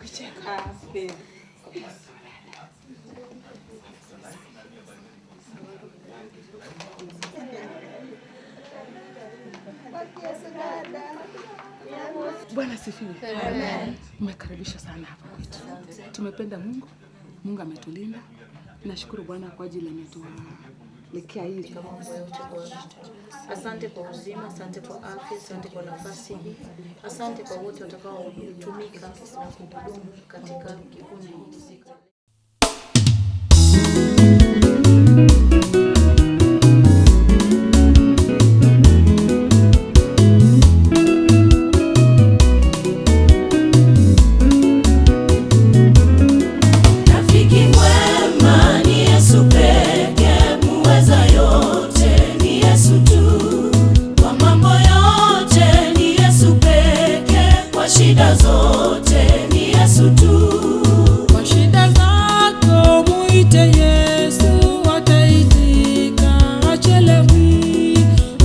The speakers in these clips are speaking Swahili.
Kucheka. Ah, sipendi. Bwana asifiwe. Mmekaribishwa sana hapa kwetu. Tumependa Mungu. Mungu ametulinda. Nashukuru Bwana kwa ajili ametuelekea hii. Mambo yote Bwana. Asante kwa uzima, asante kwa afya, asante kwa nafasi hii, asante kwa wote watakaotumika na kuhudumu katika kikundi hiki siku. Rafiki mwema ni Yesu pekee, muweza yote ni Yesu tu. Kwa mambo yote ni Yesu pekee, kwa shida zote ni Yesu tu. Kwa shida zako muite Yesu, ataitika, hachelewi.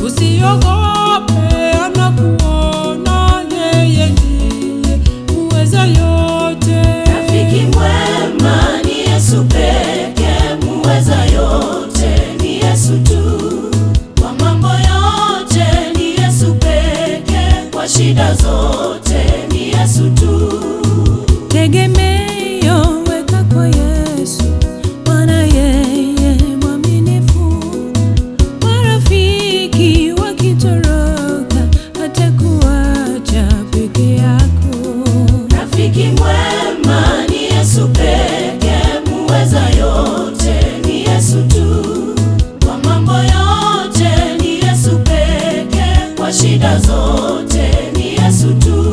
Usiogope, anakuona, yeye ndiye muweza yote. Rafiki mwema ni Yesu pekee, muweza yote ni Yesu tu. Kwa mambo yote ni Yesu pekee, kwa shida zote ni Yesu tu. Tegemeo weka kwa Yesu, maana yeye mwaminifu. Marafiki wakitoroka, hatakuacha peke yako. Rafiki mwema ni Yesu pekee, muweza yote ni Yesu tu. Kwa mambo yote ni Yesu pekee, kwa shida zote ni Yesu tu.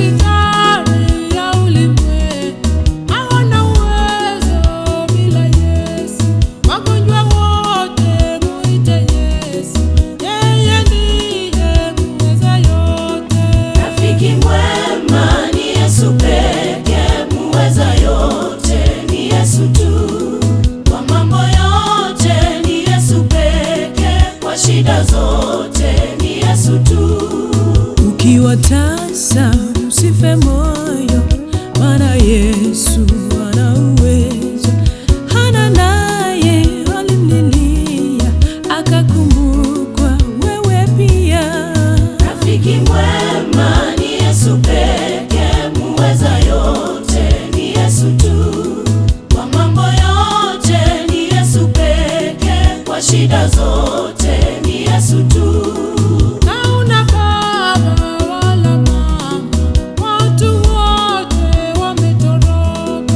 Madaktari ya ulimwengu hawana uwezo bila Yesu. Wagonjwa wote muite Yesu, yeye ndiye muweza yote. Rafiki mwema ni Yesu pekee, muweza yote ni Yesu tu. Kwa mambo yote ni Yesu pekee, kwa shida zote ni Yesu tu. Ukiwa tasa usife moyo, maana Yesu ana uwezo. Hana naye alimlilia, akakumbukwa wewe pia. Rafiki mwema ni Yesu pekee, muweza yote ni Yesu tu. Kwa mambo yote ni Yesu pekee, kwa shida zote ni Yesu tu. Hauna baba wala mama, watu wote wametoroka.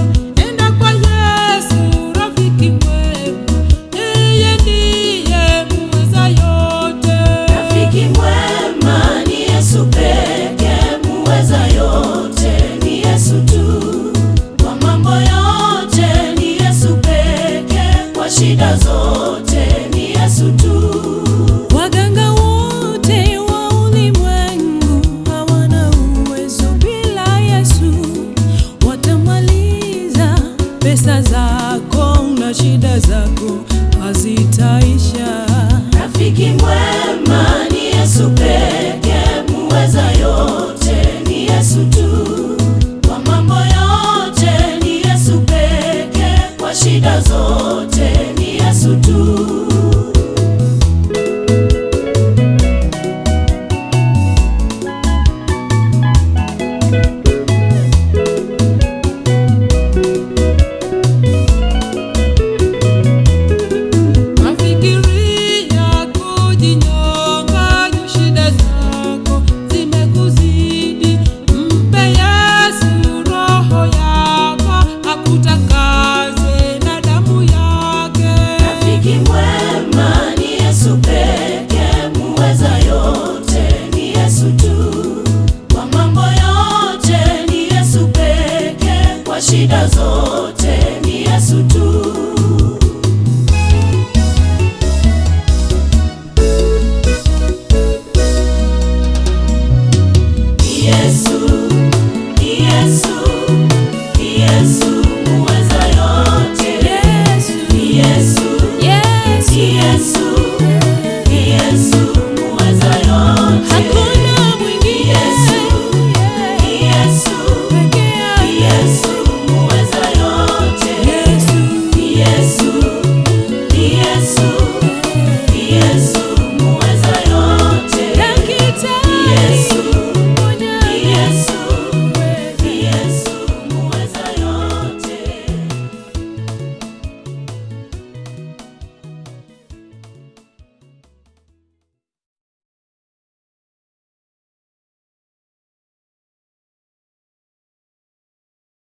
Enda kwa Yesu, rafiki mwema, yeye ndiye muweza yote. Rafiki mwema ni Yesu pekee, muweza yote ni Yesu tu. Kwa mambo yote ni Yesu pekee, kwa shida zote ni Yesu tu. Waganga wote wa ulimwengu hawana uwezo bila Yesu. Watamaliza pesa zako na shida zako hazitaisha. Rafiki mwema ni Yesu pekee, muweza yote ni Yesu tu. Kwa mambo yote ni Yesu pekee, kwa shida zote ni Yesu tu. Mafikiria kujinyonga juu shida zako zimekuzidi. Mpe Yesu roho yako akutakaze na damu yake. Rafiki mwema ni Yesu pekee, muweza yote ni Yesu tu. Kwa mambo yote ni Yesu pekee, kwa shida zote